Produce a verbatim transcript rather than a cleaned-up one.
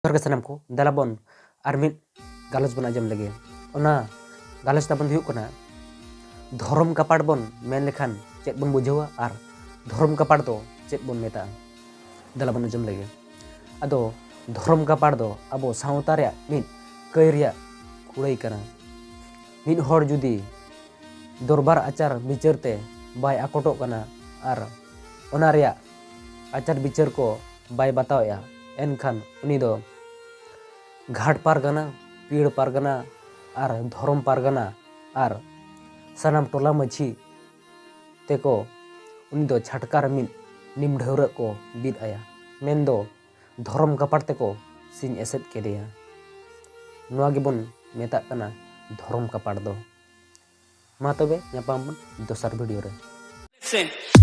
ᱡᱚᱦᱟᱨ ᱜᱮ ᱥᱟᱱᱟᱢ ᱠᱚ, ᱫᱮᱞᱟ ᱵᱚᱱ ᱟᱨ ᱢᱤᱫ ᱜᱟᱞᱚᱪ ᱵᱚᱱ ᱟᱸᱡᱚᱢ ᱞᱮᱜᱮ᱾ ᱚᱱᱟ ᱜᱟᱞᱚᱪ ᱛᱟᱵᱚᱱ ᱫᱚ ᱦᱩᱭᱩᱜ ᱠᱟᱱᱟ, ᱫᱷᱚᱨᱚᱢ ᱠᱟᱯᱟᱲ ᱵᱚᱱ ᱢᱮᱱ ᱞᱮᱠᱷᱟᱱ ᱪᱮᱫ ᱵᱚᱱ ᱵᱩᱡᱷᱟᱹᱣᱟ ᱟᱨ ᱫᱷᱚᱨᱚᱢ ᱠᱟᱯᱟᱲ ᱫᱚ ᱪᱮᱫ ᱵᱚᱱ ᱢᱮᱛᱟᱜᱼᱟ? ᱫᱮᱞᱟ ᱵᱚᱱ ᱟᱸᱡᱚᱢ ᱞᱮᱜᱮ᱾ ᱟᱫᱚ ᱫᱷᱚᱨᱚᱢ ᱠᱟᱯᱟᱲ ᱫᱚ ᱟᱵᱚ ᱥᱟᱶᱛᱟ ᱨᱮᱭᱟᱜ ᱢᱤᱫ ᱠᱟᱹᱭ ᱨᱮᱭᱟᱜ ᱠᱩᱲᱟᱹᱭ ᱠᱟᱱᱟ᱾ ᱢᱤᱫ ᱦᱚᱲ ᱡᱩᱫᱤ ᱫᱚᱨᱵᱟᱨ ᱟᱪᱟᱨ ᱵᱤᱪᱟᱹᱨ ᱛᱮ ᱵᱟᱭ ᱟᱠᱚᱴᱚᱜ ᱠᱟᱱᱟ ᱟᱨ ᱚᱱᱟ ᱨᱮᱭᱟᱜ ᱟᱪᱟᱨ ᱵᱤᱪᱟᱹᱨ ᱠᱚ ᱵᱟᱭ ᱵᱟᱛᱟᱣᱮᱫᱼᱟ, ᱮᱱᱠᱷᱟᱱ ᱩᱱᱤ ᱫᱚ ᱜᱷᱟᱴ ᱯᱟᱨᱜᱟᱱᱟ, ᱯᱤᱲ ᱯᱟᱨᱜᱟᱱᱟ ᱟᱨ ᱫᱷᱚᱨᱚᱢ ᱯᱟᱨᱜᱟᱱᱟ ᱟᱨ ᱥᱟᱱᱟᱢ ᱴᱚᱞᱟ ᱢᱟᱹᱡᱷᱤ ᱛᱮᱠᱚ ᱩᱱᱤ ᱫᱚ ᱪᱷᱟᱴᱠᱟ ᱨᱮ ᱢᱤᱫ ᱱᱤᱢ ᱰᱷᱟᱹᱣᱨᱟᱹᱜ ᱠᱚ ᱵᱤᱫ ᱟᱭᱟ, ᱢᱮᱱᱫᱚ ᱫᱷᱚᱨᱚᱢ ᱠᱟᱯᱟᱲ ᱛᱮᱠᱚ ᱥᱤᱧ ᱮᱥᱮᱫ ᱠᱮᱫᱮᱭᱟ᱾ ᱱᱚᱣᱟ ᱜᱮᱵᱚᱱ ᱢᱮᱛᱟᱜ ᱠᱟᱱᱟ ᱫᱷᱚᱨᱚᱢ ᱠᱟᱯᱟᱲ ᱫᱚ᱾ ᱢᱟ ᱛᱚᱵᱮ ᱧᱟᱯᱟᱢ ᱵᱚᱱ ᱫᱚᱥᱟᱨ ᱵᱷᱤᱰᱤᱭᱳ ᱨᱮ᱾ Listen.